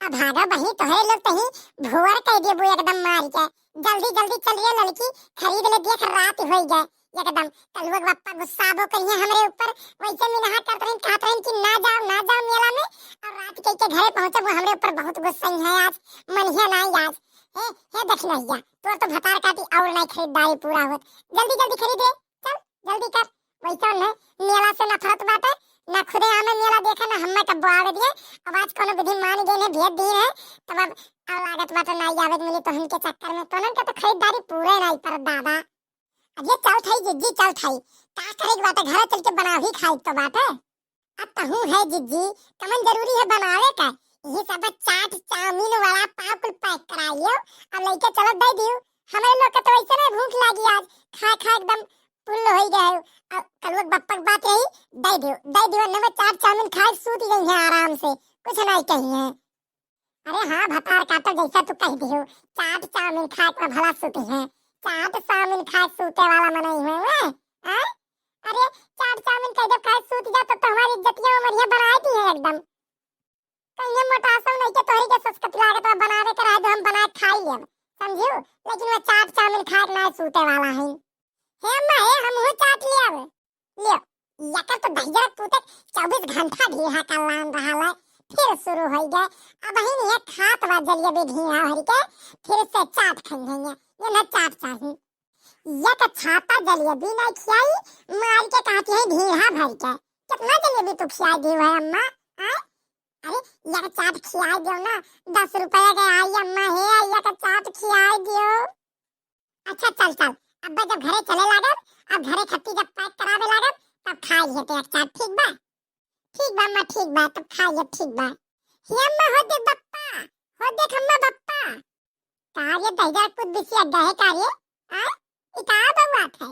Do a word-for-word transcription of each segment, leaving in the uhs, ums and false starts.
अब भागा बही, तोहरे लोग तही भोर कइ देबो एकदम मारि के। जल्दी जल्दी चल रे ललकी, खरीद ले, देख रात होइ गए एकदम। कलुआ के बप्पा गुस्साबो करिहे हमरे ऊपर। वैसे मिनहा करत रहिन, कहत रहिन कि ना जाओ, ना जाओ मेला में, और रात कइ के घरे पहुँचब, वो हमरे ऊपर बहुत गुस्सइहे आज, मनिहे नाहीं आज। हे, हे दखिनहिया, तोर तो भतार काटी और नाहीं खरीदारी पूरा होत। जल्दी जल्दी खरीद रे, चल जल्दी कर। वैसे उन्हें मेला से नफरत बाटे, ना खुदे आमे मेला देखे, ना हम्मे कब्बो आवे दिए। अब आज कोनो विधि मान गए हैं, भेज दिए हैं, तब अब, अब लागत बाटे नाहीं आवे मिली तोहन के चक्कर में, तोहन के तो खरीदारी पूरे नाहीं पर दादा। अब ये चल थाई जिज्जी, चल थाई, का करे के बाटे, घरे चल के बनावही खाई तो बाटे। अब तहूँ है जिज्जी, कमन जरूरी है बनावे का? यही सब चाट, चाउमीन, वड़ा पाव कुल पैक करा लियो, अब लइके चलो दे दियो। हमरे लोग के तो वैसे नहीं भूख लागी आज, खा खा एकदम फुल होइ गए हो। अब कलुआ के बप्पा के बात रही, दे दियो, दे दियो, न वो चाट चाउमीन खाए सूत गई है आराम से, कुछ नहीं कही है। अरे हाँ, भतार काटो, जैसा तू कह दियो, चाट चाउमीन खाए के भला सूती है, चाट चाउमीन खाए सूते वाला मनई हुए हैं, हैं? अरे चाट चाउमीन कह जब खाए सूत जा तो, तो हमारी इज्जतिया उमरिया बनाए दी है एकदम। कहीं मोटासो नहीं के तोहरी के ससकत लागत बा, बनावे के रहे तो हम बनाए खाई लेब, समझियो, लेकिन वो चाट चाउमीन खाए के ना सूते वाला है। हे अम्मा, हे हमहू चाट लेब। लियो, यकर तो दहिजर पूते चउबीस घंटा ढीहा का लान रहा है, फिर शुरू होइ गए। अब ही नहीं खात बा जलेबी ढीहा भर के, फिर से चाट खाई है ये, ये ना चाट चाही। ये तो छाता जलेबी नहीं खियाई, मार के कहती है ढीहा भर के। कितना जलेबी तू खियाई दी है अम्मा? आय? अरे, ये चाट खियाई दियो ना, दस रुपया के आई अम्मा, हे, ये चाट खियाई दियो। अच्छा चल चल, अब जब घरे चले लागब, अब घरे खत्ती जब पैक करावे लागब, तब खाई लेते एक चाट, ठीक बा? ठीक बा अम्मा, ठीक बा, तब खाई लेब, ठीक बा। हे अम्मा, हो देख बप्पा, हो देख अम्मा बप्पा। का रे दहिजर पूत बिसिया गए का रे? आ? ई का बउआत है?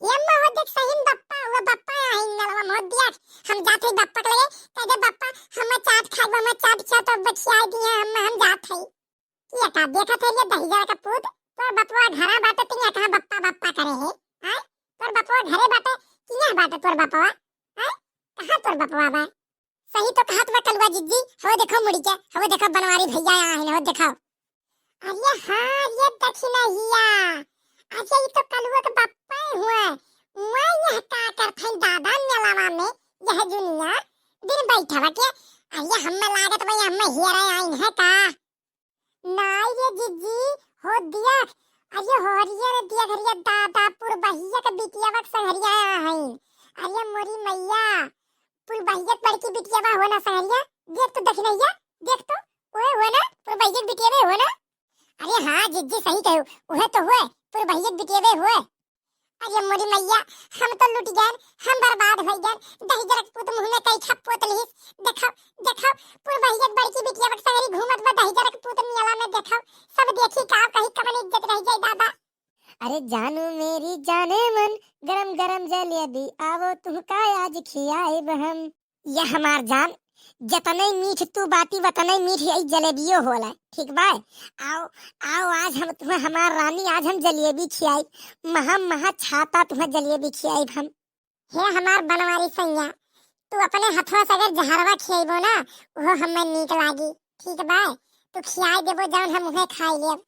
हे अम्मा, हो देख सही में बप्पा, वो बप्पा आई नलवा मोद दिया। हम जात है बप्पा के लगे, कह दे बप्पा, हम चाट खाए, हम चाट खिया तो बखिया दिए, हम, हम जात है। ये का देखत है रे दहिजर का पूत? तोर बपवा घरा बाटे, तिया कहाँ बप्पा बप्पा करे है? आय? तोर बपवा घरे बाटे, किया बाटे तोर बपवा? आय? कहाँ तोर बपवा बा? सही तो कहत बा कलुआ जिज्जी, हवे देखो मुड़ी के, हवे देखो बनवारी भैया आए हैं, हवे देखो। अरे हाँ, ये दखिनहिया। अच्छा, ये तो कलुआ के बप्पा हुए। मैं यह का करथन दादा मेलावा में, यह जुनिया दिन बैठवा के। अरे हमें लागत भाई हमें हेरे आइन है का? नाई रे जिज्जी, हो दिया। अरे हो रिया रे दिया घरिया दादा पुरबहिया के बिटिया बक संघरिया आई। अरे मोरी मैया, पुरबहिया के बड़की बिटिया बा हो ना संघरिया। देख तो दखिनहिया, देख तो, ओए हो ना, पुरबहिया के बिटिया बे हो ना। अरे हाँ जिज्जी सही कहो, उहे तो हुए, पुरबहिया के बिटिया बे हुए। अरे मोरी मैया, हम तो लुट गए, हम बर्बाद हो गए। दहिजर के पूत मुँह में कई खप पोत लिहिस। देखो, देखो, पुरबहिया के बड़की बिटिया बक संगरी घूमत बा दहिजर के पूत मियाला में। देखो, सब देखी का कही कमन इज्जत रह जाए दादा। अरे जानू मेरी जाने मन, गरम गरम जलेबी आवो तुहका आज खियाइब हम। ये हमार जान, जतने मीठ तू बाटी वतने मीठ यही जलेबियो होला, ठीक बा? आओ, आओ आज हम तुम्हें, हमार रानी, आज हम जलेबी खियाइब, महा महा छाता तुम्हें जलेबी खियाइब हम। हे हमार बनवारी सैया, तू अपने हथवा से अगर जहरवा खियाइबो ना, वो हमें नीक लागी, ठीक बा? तू खियाई देबो जौन हम उहे खाई लेब।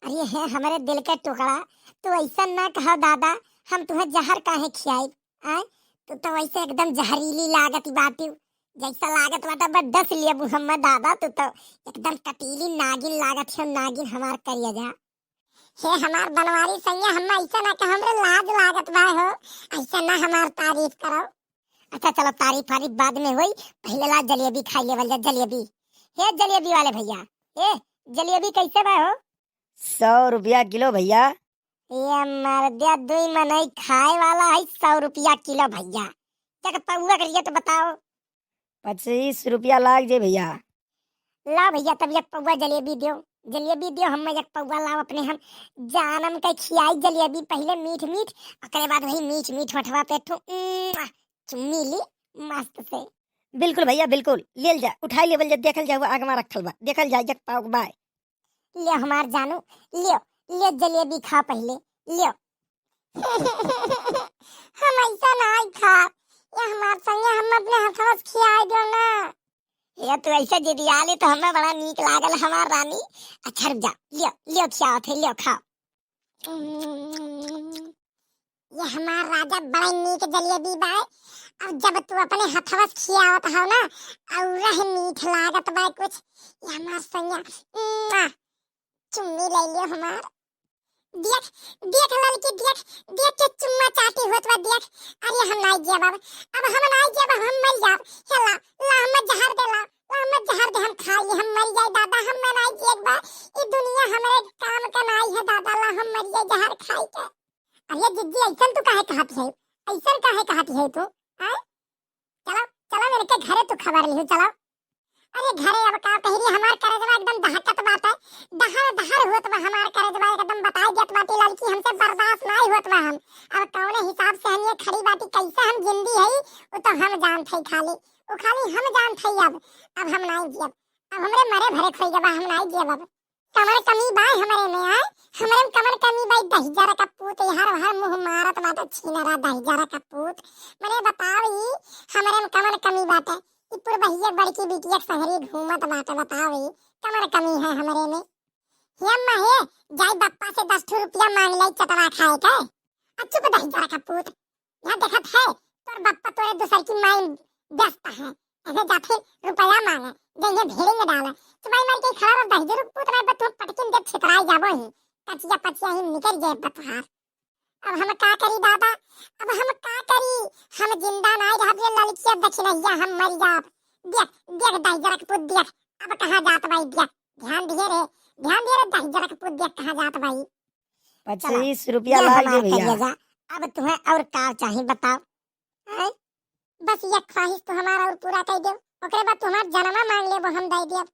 अरे हे हमरे दिल के टुकड़ा, तू ऐसा ना कहो दादा, हम तुम्हें जहर काहे खियाइब? आय, तू तो वैसे एकदम जहरीली लागत बाटिउ, जैसा लागत बाटा बस डस लेबू हम्मे दादा, तू तो एकदम कटीली नागिन लागत है, नागिन हमार करिया जा। हे हमार बनवारी सैया, हम्मे ऐसा ना कह, हमरे लाज लागत बा हो, ऐसा ना हमार तारीफ करो। अच्छा चलो तारीफ वारीफ बाद में होई, पहले ला जलेबी खाई लेवल जा, जलेबी। हे जलेबी वाले भैया, ए जलेबी कैसे बा हो? सौ रुपया किलो भैया। ये मर्दिया दुई मनई खाए वाला है, सौ रुपया किलो भैया। चक पौआ के रेट बताओ। पच्चीस रुपया लाग जे भैया। ला भैया तब एक पौआ जलेबी दियो, जलेबी दियो हमें एक पौआ लाओ अपने हम जानम के खियाई जलेबी पहले मीठ मीठ, ओकरे बाद वही मीठ मीठ होठवा पे ठू, उम्म, चुम्मी ली मस्त से। बिल्कुल भैया बिल्कुल, लेल जा, उठाई लेवल जा, देखल जा वो आगवा रखल बा, देखल जा एक पाव के बाय। ले हमार जानू, लियो, लियो जलेबी खा पहले, लियो। हम ऐसा नाई खा, ये हमार संगे हम अपने हथवा से खियाई दियो ना। ये तू ऐसे जिदियाली तो हमें बड़ा नीक लागल हमार रानी। अच्छा रुक जा, लियो, लियो खियावत है, लियो खाओ। ये हमार राजा बड़ा नीक जलेबी बाय। अब जब तू अपने हथवा से खियावत हो ना, और रह मीठ लागत बाय कुछ। ये हमार सैया, उम्मा, चुम्मी ले लियो हमार। देख, देख ललकी, देख, देख के चुम्मा चाटी होत बा, देख। अरे हम नाई जियब अब, अब हम नाई जियब, अब हम मर जाब। हे ला, ला हमें जहर दे, ला, ला हमें जहर दे, हम खा ली, हम मर जाए दादा, हम नाई जियब बा। ई दुनिया हमरे काम का नाई है दादा, ला हम मर जाए जहर खाई के। अरे जिज्जी, ऐसन तू काहे कहत है? ऐसन काहे कहत है तू? आय? चलो, चलो, इनके घरे तू खबर लिहू, चलो। अरे घरे अब का कही रे, हमार करजवा एकदम दहकत बाटे, दहर दहर होत बा हमार करजवा, एकदम बताई देत बाटी ललकी, हमसे बर्दाश्त नाई होत बा। हम अब कौने हिसाब से हम ये खड़ी बाटी, कैसे हम जिंदी हई, उ तो हम जानत हई खाली, उ खाली हम जानत हई। अब अब हम नाई जियब, अब हमरे मरे भरे खोई गवा, हम नाई जियब अब। कमर कमी बा हमरे में, आय? हमरे में कमर कमी बा, ई दहिजरा का पूत, यार, हर मुंह मारत बाटे, छीनरा दहिजरा का पूत। मने बताओ, ई हमरे में कमर कमी बाटे, ई पुरबहिया बड़की बिटिया के संगरी घूमत बाटे, बताओ, ई कमर कमी है हमरे में। हे अम्मा हे, जाई बप्पा से दस ठो रुपया मांग लाई चटवा खाए के। आ चुप दहिजरा का पूत, यहाँ देखत है, तोर बप्पा तोरे दूसर की माई व्यस्त है, ऐसे जाते रुपया मांगे, जइहे भेड़ेंगे डाले। चुपाई मार के खड़ा रह, दहिजरू पूत रहे, बस तुम पटकिन के छितराई जाबो ही, कचिया पचिया ही निकल जाए बतहार। अब हम का करी दादा, अब हम का करी, हम जिंदा नाई रहब रे ललकिया दक्षिणैया, हम मर जाब। देख, देख दहिजरा के पूत देख, अब कहाँ जात बाई देख, ध्यान दिए रे, ध्यान दिए रे दहिजरा के पूत देख कहाँ जात बाई। चलो, पच्चीस रुपया ये लाग हमार गए भैया। करेजा, अब तुम्हें और का चाही बताओ? हैं? बस ये ख्वाहिश तो हमारा और पूरा कर दो, ओकरे बाद तुम्हार जनमा मांग लेबो, हम दे देब।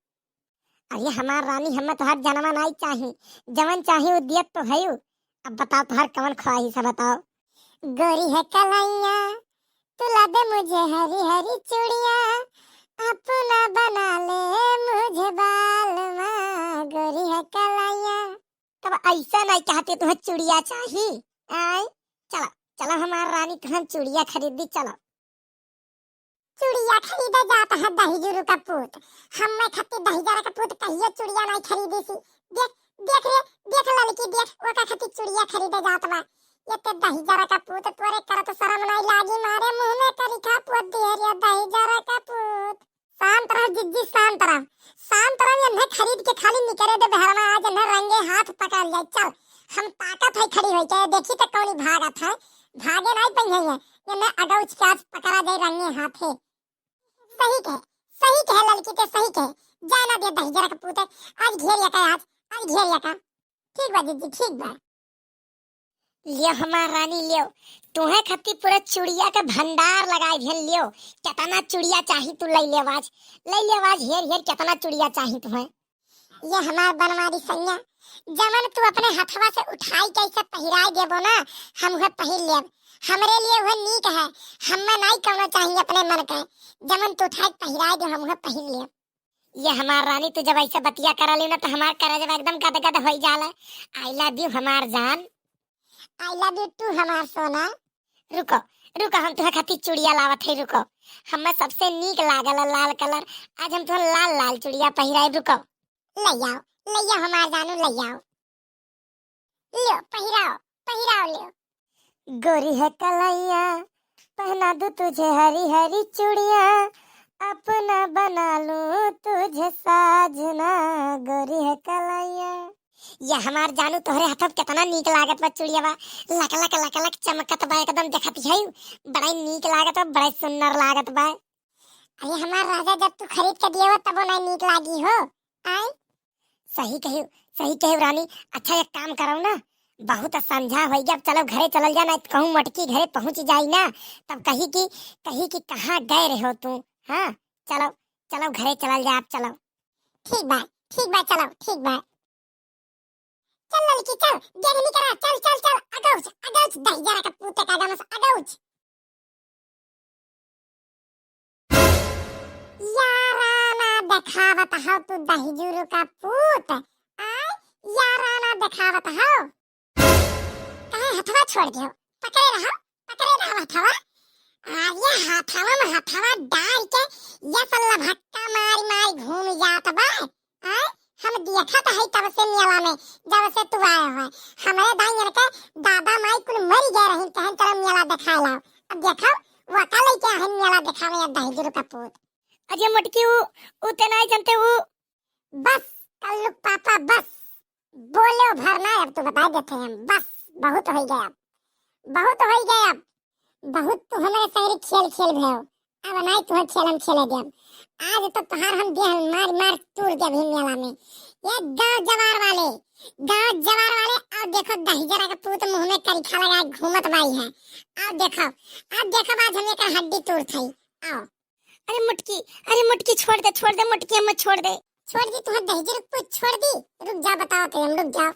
अरे हमार रानी, हमें तोहार जनमा नाई चाही, जवन चाही वो दियत तो है। अब बताओ तोहार कवन ख्वाहिश है, बताओ। गोरी है कलैया, तू ला दे मुझे हरी हरी चूड़िया, अपना बना ले मुझे बालमा, गोरी है कलैया। तब ऐसा नहीं कहते तुम्हें चुड़िया चाही, आय? चलो, चलो हमार रानी, तुहन चुड़िया खरीद दी, चलो। चुड़िया खरीदे जात है दहिजरू का पूत, हम्मे खातिर दहिजरा का पूत कहियो चुड़िया नहीं खरीदी सी। देख, देख रे, देख ललकी, देख ओका खातिर चुड़िया खरीदे जात बा। ये ते दहिजरा का पूत, तोरे करत शरम नहीं लागी, मारे मुंह में करी खा पोत दिए रे दहिजरा का पूत। शांत रह जिज्जी, शांत रह, शांत रह। एन्हे खरीद के खाली निकरे दे बहरवा, आज एन्हे रंगे हाथ पकड़ जाए। चल, हम ताकत है खड़ी होई के, देखी तो कौनी भागत है, भागे नहीं पइहे ये। एन्हे अगौच के आज पकड़ा जाए रंगे हाथे। सही कहे, सही कहे ललकी ते, सही कहे। जाए ना दे दहिजरा के पूत, आज घेर या का, आज, आज घेर या का। ठीक बा जिज्जी, ठीक बा। लियो हमार रानी लियो, तुहे खातिर पूरा चुड़िया के भंडार लगाए भेल लियो। केतना चुड़िया चाही तू लई ले आज, लई ले आज, हेर हेर केतना चुड़िया चाही तुहे। ये हमार बनवारी सैया, जवन तू अपने हथवा से उठाई के ऐसे पहिराए देबो ना, हम उहे पहिर लेब। हमरे लिए उहे नीक है, हम्मे नाई कौनो चाही अपने मन के। जवन तू उठाई के पहिराए दे, हम उहे पहिर लेब। ये हमार रानी, तू जब ऐसे बतिया करली ना, तो हमार करेजवा एकदम गदगद होई जाला। I love you हमार जान। I love you too हमार सोना। रुको, रुको, हम तुहे खातिर चुड़िया लावत है, रुको। हमें सबसे नीक लागल लाल कलर, आज हम तुहे लाल लाल चुड़िया पहिराई, रुको। ले आओ, ले आओ हमार जानू, ले आओ। लियो, पहिराओ, पहिराओ लियो। गोरी है कलैया, पहना दूँ तुझे हरी हरी चूड़ियाँ, अपना बना लूँ तुझे साजना, गोरी है कलैया। ये हमार जानू, तोहरे हाथों केतना नीक लागत बा चूड़िया बा, लक लक लक लक चमकत बा एकदम, देखत ही बड़ा नीक लागत बा, बड़ा सुंदर लागत बा। अरे हमार राजा, जब तू खरीद के दिए हो तबो नहीं नीक लागी हो, आय? सही कही, सही कही रानी। अच्छा एक काम करो ना, बहुत संझा हो गया, अब चलो घरे चलल जा, ना कहूँ मोटकी घरे पहुँच जाई ना, तब कही कि, कही कि कहाँ गए रहो तू। हाँ, चलो, चलो घरे चलल जा, आप चलो। ठीक बा, ठीक बा, चलो, ठीक बा। चल ललकी चल, देखनी करा, चल, चल, चल, अगौच, अगौच, दहिजरा का पूते का गमस, अगौच। याराना देखावत हौ तू दहिजुरु का पूत, आय याराना देखावत हौ। काहे हथवा छोड़ दियो? पकड़े रहो, पकड़े रहो हथवा। आज ये हथवा में हथवा डाल के ये सब लभक्का मारी मारी घूम जात बा। आय, हम देखत है तब से मेला में, जब से तू आए हो। हमरे दाई इनके दादा माई कुल मर गए रही, कहन चलो मेला देखा लाओ। अब देखो, वो का लेके है मेला देखावे या दहिजरू का पूत। अरे मोटकी, उ, उ ते नहीं जानते, उ बस, कल्लू पापा, बस। बोलो भर ना, अब तो बता देते हैं हम। बस, बहुत हो गया, बहुत हो गया। अब बहुत तू हमारे संगरी खेल खेल भयो। अब नहीं तुहर खेल हम खेले देब। आज तो तुहार हम देह मार मार तूर देब ही मेला में। ये गांव जवार वाले, गांव जवार वाले, आओ देखो दहिजरा के पूत मुंह में करिखा लगा घूमत बाई है। आओ देखो, आओ देखो, आज हम एकर हड्डी तूर थई। आओ। अरे मोटकी, अरे मोटकी, छोड़ दे, छोड़ दे मोटकी, हमें छोड़ दे। छोड़ दी तुहार दहिजरा के पूत, छोड़ दी। रुक जा, बताओ तो हम, रुक जाओ।